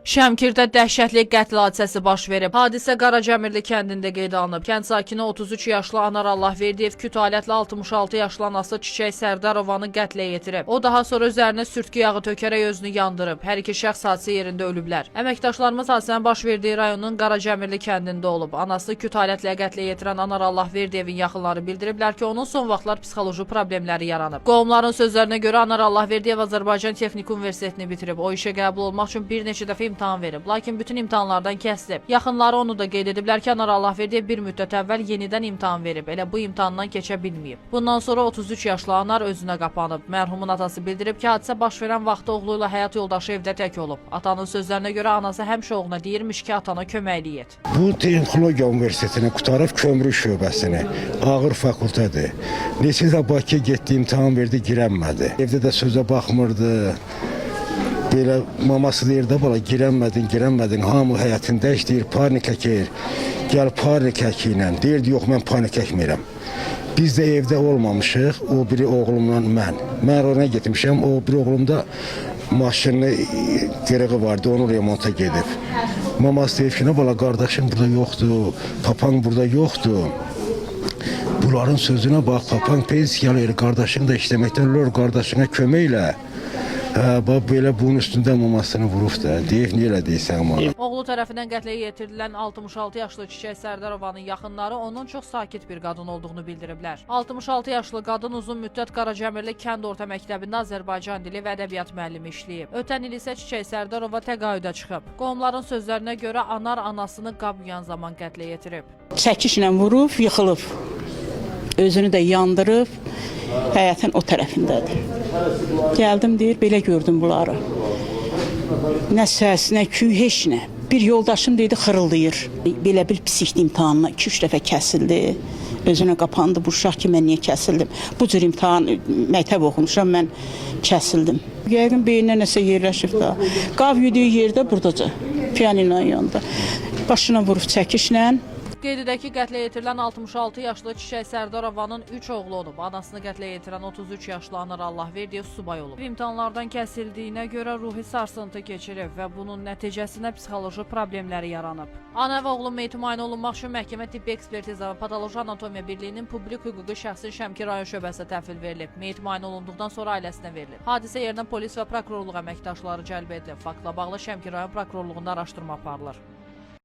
Şəmkirdə dəhşətli qətl hadisəsi baş verib. Hadisə Qaracəmirli kəndində qeydə alınıb. Kənd sakini 33 yaşlı Anar Allahverdiyev küt alətlə 66 yaşlı anası Çiçək Sərdarovanı qətlə yetirib. O daha sonra üzərinə sürtgü yağı tökərək özünü yandırıb. Hər iki şəxs hadisə yerində ölüblər. Əməkdaşlarımız hadisənin baş verdiyi rayonun Qaracəmirli kəndində olub. Anası küt alətlə qətlə yetirən Anar Allahverdiyevin yaxınları bildiriblər ki, onun son vaxtlar psixoloji problemləri yaranıb. Qohumların sözlərinə görə Anar Allahverdiyev Azərbaycan Texniki Universitetini bitirib. O işə qəbul olmaq üçün bir neçə dəfə imtahan verib, lakin bütün imtahanlardan kəsilib. Yaxınları onu da qeyd ediblər ki, Anar Allahverdiyev bir müddət əvvəl yenidən imtahan verib, elə bu imtahandan keçə bilməyib. Bundan sonra 33 yaşlı Anar özünə qapanıb. Mərhumun atası bildirib ki, hadisə baş verən vaxtda oğlu ilə həyat yoldaşı evdə tək olub. Atanın sözlərinə görə anası həmişə oğluna deyirmiş ki, atana köməklik et. Bu Texnologiya Universitetini qurtarıb kömürü şöbəsini. Ağır fakültədir. Neçə də Bakıya getdi, imtahan verdi, girəmədi. Evdə də sözə baxmırdı. Belə maması deyir də bala girəmədin, girəmədin. Hamı həyatında işləyir, panik əkir. Gəl panik əki ilə. Deyirdi, yox mən panik əkmirəm. Biz də evdə olmamışıq, o biri oğlumla mən. Mən ona getmişəm, o biri oğlum da maşını qırığı vardı, onu remonta gedib. Maması deyir ki, nə bala qardaşım burada yoxdur, papan burada yoxdur. Bunların sözünə bax, papan pensiyalı, qardaşın da işləməkdən ölür, qardaşına kömək elə. Hə, bax belə bunun üstündə mamasını vurub da. Deyir, niyə elə deyirsən bana? Oğlu tərəfindən qətlə yetirilən 66 yaşlı Çiçək Sərdarovanın yaxınları onun çox sakit bir qadın olduğunu bildiriblər. 66 yaşlı qadın uzun müddət Qaracəmirli kənd orta məktəbində Azərbaycan dili və ədəbiyyat müəllimi işləyib. Ötən il isə Çiçək Sərdarova təqaüdə çıxıb. Qohumların sözlərinə görə Anar anasını qab yuyan zaman qətlə yetirib. Çəkişlə vurub, yıxılıb. Özünü də yandırıb, həyətin o tərəfindədir. Gəldim deyir, belə gördüm bunları. Nə səs, nə küy, heç nə. Bir yoldaşım dedi, xırıldayır. Belə bir psiklik imtahanına 2-3 dəfə kəsildi. Özünə qapandı bu uşaq ki, mən niyə kəsildim? Bu cür imtahan məktəb oxumuşam, mən kəsildim. Yəqin beyninə nəsə yerləşib da. Qav yuduğu yerdə burdaca, pianinonun yanında. Başına vurub çəkişlə. Qeyd edək ki, qətlə yetirilən 66 yaşlı Çiçək Sərdarovanın 3 oğlu olub. Anasını qətlə yetirən 33 yaşlı Anar Allahverdiyev subay olub. İmtahanlardan kəsildiyinə görə ruhi sarsıntı keçirib və bunun nəticəsində psixoloji problemləri yaranıb. Ana və oğlun meyiti müayinə olunmaq üçün məhkəmə tibbi ekspertiza və patoloji anatomiya birliyinin publik hüquqi şəxsin Şəmkir rayon şöbəsinə təhvil verilib. Meyit müayinə olunduqdan sonra ailəsinə verilib. Hadisə yerinə polis və prokurorluq əməkdaşları cəlb edilib. Faktla bağlı Şəmkir rayon prokurorluğunda araşdırma aparılır.